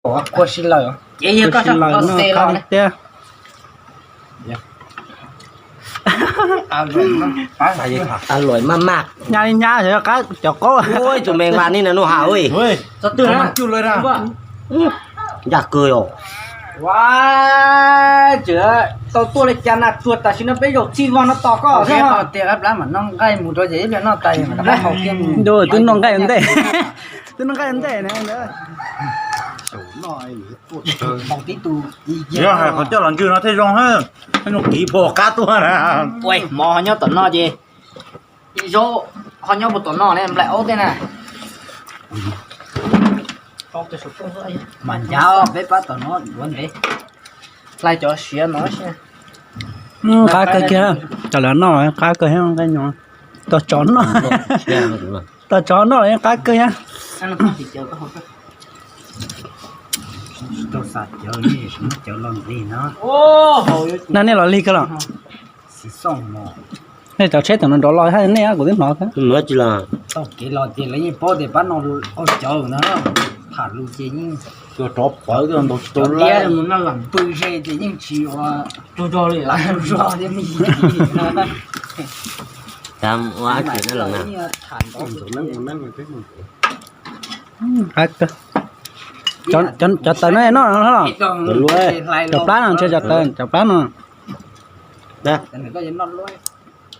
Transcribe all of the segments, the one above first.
Ua si lawm, ces yog koj sab no qab tiag. Luam maj maj, nyab li nyab xyov qab cov qaub. Ua tus me vas ni na nuj has ua. Ncaj kawg os. Tsis tau tuaj li cas na, tsuag tam sim no peb zaum txij vog no tos koj thiab. Tias qab plab mas noj nqaij mus rau ces ib pliag noj tas mas rov qab haus kiag mus. Twb noj nqaij ua ntej, twb noj nqaij ua ntej na. Yog hais qhov coj los ntswg no thiaj zoo, thiaj zoo kiv puag qab tuaj na. Ua mov ho nyob tom no ces zaub ho nyob puag tom no ne, nplaim aub tej na. Mas ncav peb pab tom no yuav ntev, hlais cov siav no. Qab kawg kiag, cov lawv noj qab kawg thiab nqaij nyo. Tos tsov noj, tos tsov noj los yeej qab kawg thiab. Na nej los lig kawg los? Nej cov tsheb tam no nrov los hab nej, kuv twb hnov. Tau kev los ces lawv yeej paub tias pab no ua cov na, tham lus ces yeej rov pawv ntau tsis tau lab, pw ze ces yeej tsis ua zog thiab. Cov taws no noj no los? Cov plab no, ntshe cov taws, cov plab no.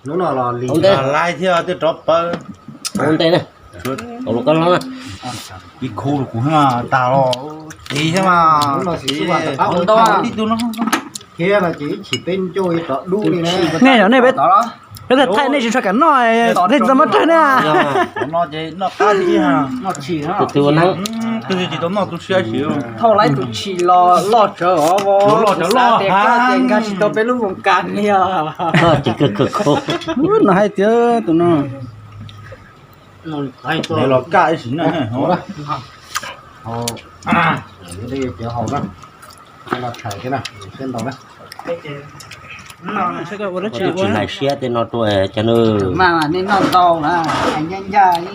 Lub no los lig, lais thiab twb rov pawv. Ib khu los kuv tag los tiv thiab mas. Tib tug no thiab no ces ib chim peb ncuj rov dub li na. Nej yog nej peb thaij nej tsis tshua kam noj, nej txog muab rau na. Tus twg ua neeb, twg tsis tau noj tu siab siv. Thauj lawv tus tshis los loj tsawv os, loj tsawv los tias koj ces nkag tsis tau peb lub voos kas li os. Tsis kawg kawg kho. No hais tias tus no los kaj ib sim neej. Tsis hais siab tej no rau cov nws.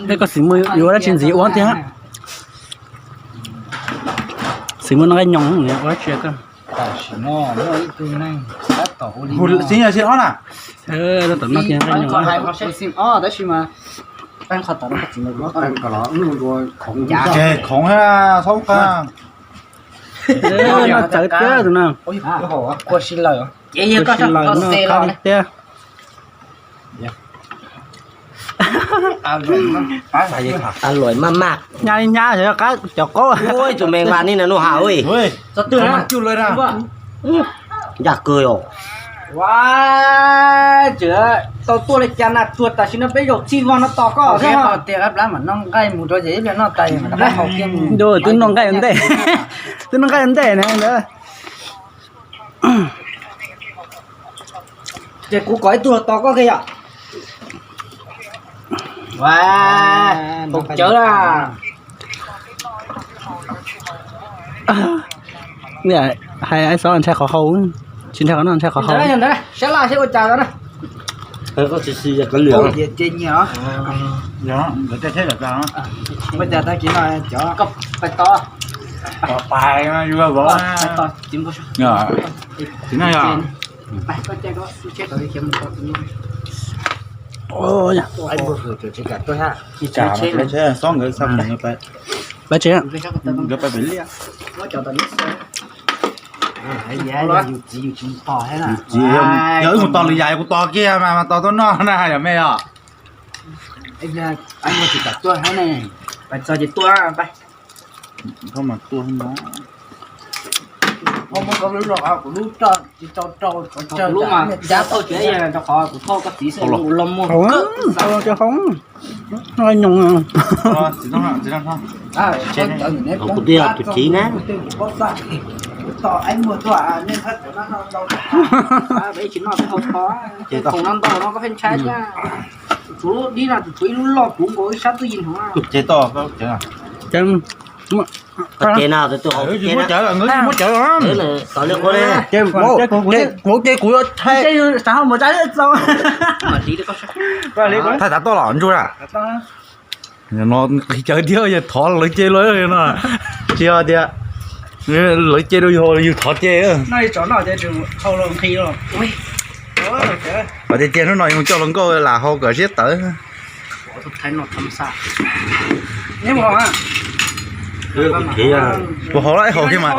Peb koj xim mus yuav dab tsi ntxiv ua thiab. Xim mus no nqaij nyoos ua dab tsi koj. Xim no xim ob na. Tab tom noj kiag nqaij nyoos. Ces khoov txawv tiag tus no. Ua si lawm no qab tiag. Luam maj maj, nyab li nyab xyov qab cov qaub. Ua tus me vas ni na nuj has ua. Ncaj kawg os. Tsis tau tuaj li cas na, tsuag tam sim no peb zaum txij vog no tos koj thiab. Tias qab plab mas noj nqaij mus rau ces ib pliag noj tas mas rov qab haus kiag mus. Twb noj nqaij ua ntej, twb noj nqaij ua ntej na ntawd. Ces kuv kom ib tug los tos koj kiag yom. Ua, haus cawv na. Hais xov ntshai qhov haus, tsis ntshai qhov noj, ntshai qhov haus. Sab laj seb ua cas na. Ua cas tag kis no cov pais tos, pais tos. Pais tsev, yog wb mus tos lwm yam kuv tos kiag mas mas tos tuaj noj na yom me os. Pais txog ces tuaj, pais. Koj mas tuaj no. Kuv lub mas cab thauj tsev rau qhov kuv thauj koj txiv xwb, kuv los muag kawg. Nyoos. Kuv twb yog tus txiv na. Tsis noj tsis haus, no koj pheej ntshai thiab. Tshuav lub dib no tshuav ib lub loj puv nkaus ib sab twj ywm hov. Ces tod, ces na, muab cawv, muab cawv, kuv ces kuv yuav thaij. Thaij tav toj los ntsuag na. No qhis cawv thiab, yog thov lawv ce lawm no. Tsis tias Lawv ce rau yus, yus thov ce. Tiag tiag hnub no yus coj hluas nkauj lam hau kom siab tawv. Puas haus los hau thiab mas.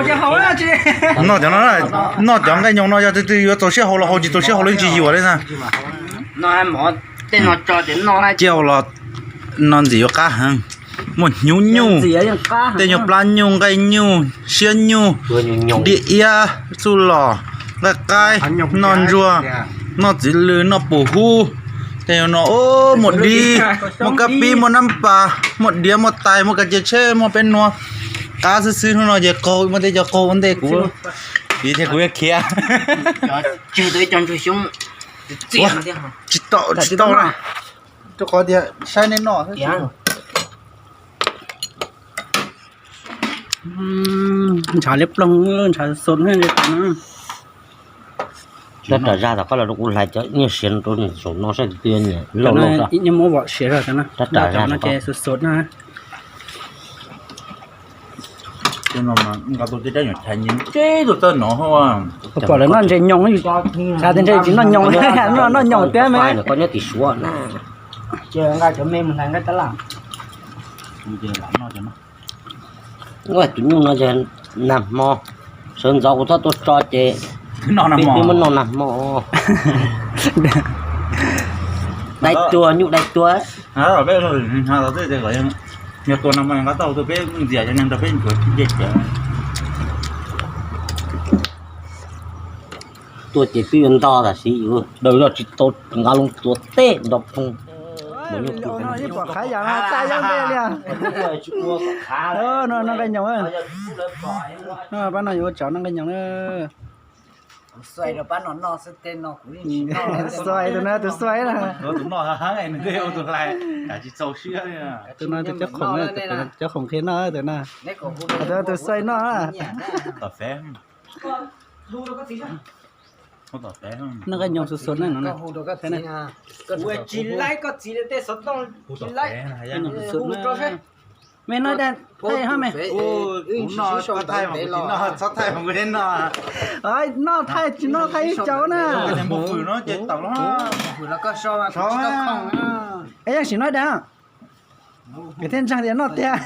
Noj cov no, noj cov nqaij nyoos no yog tus twg yuav txaus siab haus los haus, tsis txaus siab haus los yeej tsis yuam li na. Cia los no ntxim yuav qab heev. Muaj hnyuv nyuj, tej nyuag plab nyuj, nqaij nyuj, siab nyuj, dib iab, txuj lom, nqaij qaib, noj ntsuag, noj txiv lws, noj pum hub. Tej no muaj dib, muaj kab pib, muaj nab pas, muaj diav, muaj tais, muaj kav cia tsheb, muaj peb nuav. Qab xwb xwb, hnub no ces qaug, muaj tej cov qaug ua ntej kuv, vim tias kuv yuav khiav. Tsis tau, tsis tau na. Rau qhov tias saib nej noj xwb. Ntshav liab ploog, ntshav xos na. Rab ram zaj tom qab los rau kuv hlais cov nyiaj siav rau saum no saib twg nyiam lauj lauj. Nyiaj muab vom siav rau cov no. Rab ram zaj no ces xos xos na. Nqa tus tib rab nyuam chais ntseb tus txawj nov. Pom lawv noj ntses nyoos, ntshav tias ntshe tsis noj nyoos, noj nyoos tiag me. Koj nyob tim Suav na. Tus nyuj no yog nag hmo, sawv ntxov kuv txhob tuaj tso ces peb twb muab noj nag hmo. Dai tuag, nyuj dai tuag. Yog tua nag hmo nqa tau tuaj peb ntxias cov neeg nrog peb ncuav ncej ces. Tuaj ces twb yuav nto tam sim yus daws zoj tsis tau nqa loo tuav teb nrov phoog. Ib pom qhav yam no txaj yob ntej li. No nqaij nyoos, pab no yuav ua tsov noj nqaij nyoos na. Xuais tus na, tus xuais na. Tus no tus cov khoom, cov khoom qhia noj tus na. Tus xuais noj. Noj nqaij nyoos xus xus na no. Nqaij nyoos xus xus na. Me no thaij hab me. Noj thaij tsis noj thaij ib caug na. Es yog sim no dag. Kuv thiaj ntseeg tias noj tiag.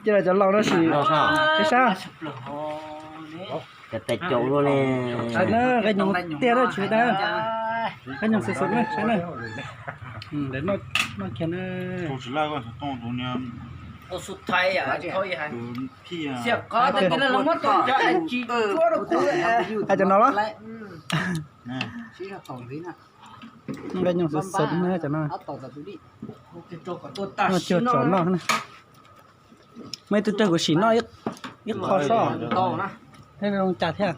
Cia cov laus no sim saib. Tais caum luaj ne. Nqaij nyoos tiag lawm tsis dag. Nqaij nyoos xus xus na saib na. Noj kiag na. Hais cov no los. Nqaij nyoos xus xus na cov no. Noj cuag tsov noj na. Muaj ib tug rag kuv sim noj ib qho sob. Thiab zoo cas thiab.